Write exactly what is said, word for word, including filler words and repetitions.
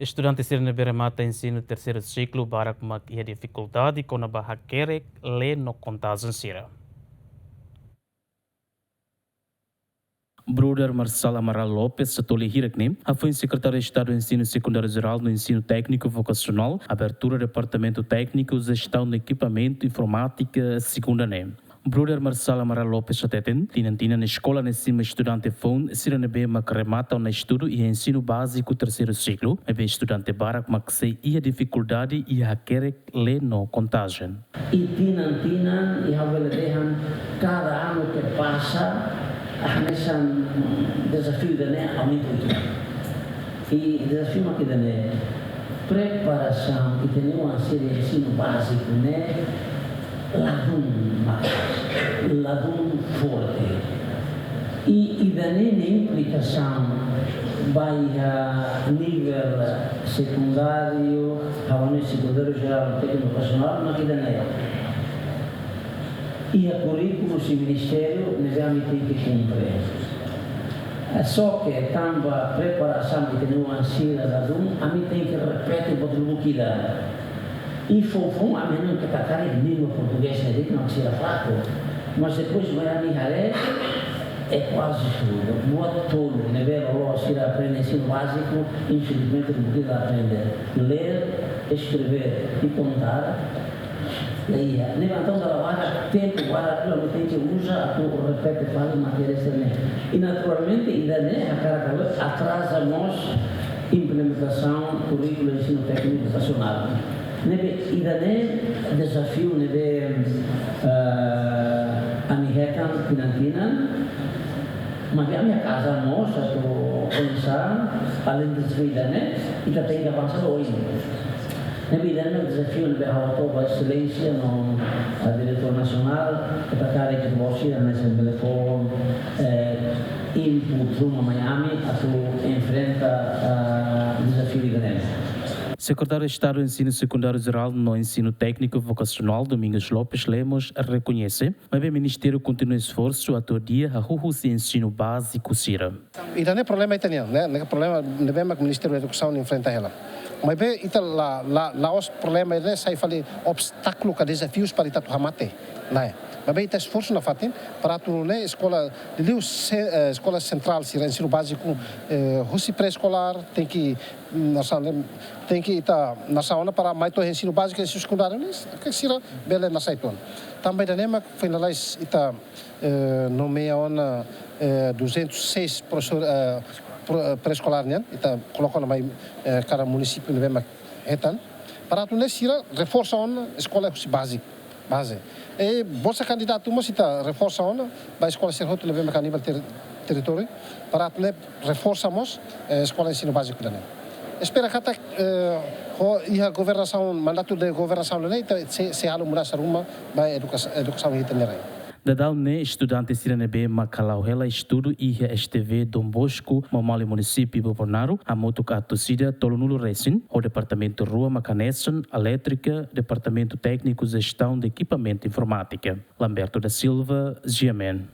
Estudante sira ne'ebé remata ensinu terseiru siklu barak mak iha difikuldade kona-ba hakerek, lee no kontajen sira. Brother Marçal Amaral Lopes, Setoli Hirak ne'e, hafoin Sekretáriu Estadu Ensinu Sekundáriu Jerál no Ensinu Tékniku Vokasionál, abertura Departamentu Tékniku Jestaun de Ekipamentu Informátika, segunda ne'e. Brother Marçal Amaral Lopes hateten, tinan-tinan eskola ne'e simu estudante foun sira ne'ebé mak remata ona estudu iha ensinu báziku terseiru siklu, maibé estudante barak mak sei iha difikuldade iha hakerek, lee no kontajen. I tinan-tinan, i ha'u bele dehan, kada anu ke pasa, hanesan dezafiu ida-ne'e aumenta uitoan. I dezafiu mak ida-ne'e, preparasaun ita-nia oan sira ensinu báziku ne'e ladún maka'as, ladún forte. I ida-ne'e nia implikasaun ba iha nivel sekundáriu, ha'u hanoin sekundáriu jerál, tékniku vokasionál, mak ida-ne'e. Iha kurríkulu husi ministériu ne'ebé ami tenke kumpre. Só ke tanba preparasaun ita-nia oan sira ladún, ami tenke repete buat lubuk ida. I foun-foun ami hanoin katak karik língua portugés ne'e de'it mak sira fraku. Mas depois mai ami haree, é kuaze tudu. Buat tolu ne'ebé loloos sira aprende ensinu báziku, infelizmente, lubuk ida la aprende. Ler, escrever e contar, la iha. Ne'ebé entaun dala barak tempu barak ami tenke uza atu repete fali matéria sira-ne'e. I naturalmente, ida-ne'e hakarak ka lae atraza mós implementasaun kurríkulu ensinu tékniku vokasionál. Ne'ebé ida-ne'e dezafiu ne'ebé, eh, ami hetan tinan-tinan, maibé ami hakaas an mós atu oinsá, além dezafiu ida-ne'e, ita tenke avansa ba oin. Ne'ebé ida-ne'e dezafiu ne'ebé ha'u hato'o ba Exelénsia no, ah, Diretór Nasionál, katak karik ita-boot sira ne'e sei bele fó, eh, input ruma mai ami atu enfrenta, ah, dezafiu ida-ne'e. Sekretáriu Estadu Ensinu Sekundáriu Jerál no Ensinu Tékniku Vokasionál, Domingos Lopes Lemos, rekoñese, maibé ministériu kontinua esforsu atu hadi'a hahú husi ensinu báziku sira. Ida-ne'e problema ita-nian, ne'e, ne'e problema ne'ebé mak Ministériu Edukasaun enfrenta hela. Maibé ita la, la, la'ós problema ida-ne'e sai fali obstákulu ka dezafius para ita atu hamate. Lae. Maibé ita esforsu nafatin para atu nune'e eskola liuliu se-, eh, eskola sentrál sira ensinu báziku, eh, husi pré-eskolár tenke, mm, nasaun, tenke ita nasaun ona para mai to'o ensinu báziku, ensinu sekundáriu ne'e, ke sira bele nasai uitoan. Tanba ida-ne'e mak foin lalais ita, eh, nomeia ona, eh, duzentos e seis profesór, eh, pro-, eh, pré-eskolár nian, ita koloka ona mai, eh, kada munisípiu ne'ebé mak hetan. Para atu nune'e sira reforsa ona eskola husi báziku, baze. I bolsa kandidatu mós ita reforsa ona ba eskola sira hotu ne'ebé mak iha nivel ter-, territóriu. Para atu nune'e reforsa mós, eh, eskola ensinu báziku ida-ne'e. Espera katak, eh, ho iha governasaun, mandatu de governasaun ida-ne'e, ita sei, sei halo mudansa ruma ba edukas-, edukasaun ita-nia rai. Daudaun ne'e estudante sira ne'ebé mak hala'o hela estudu iha S T V Dom Bosco, Maumali, munisípiu Bobonaro, hamutuk atus ida tolunulu resin, ho departamentu rua mak hanesan, elétrika, departamentu tékniku jestaun de ekipamentu informátika. Lamberto da Silva, G M N.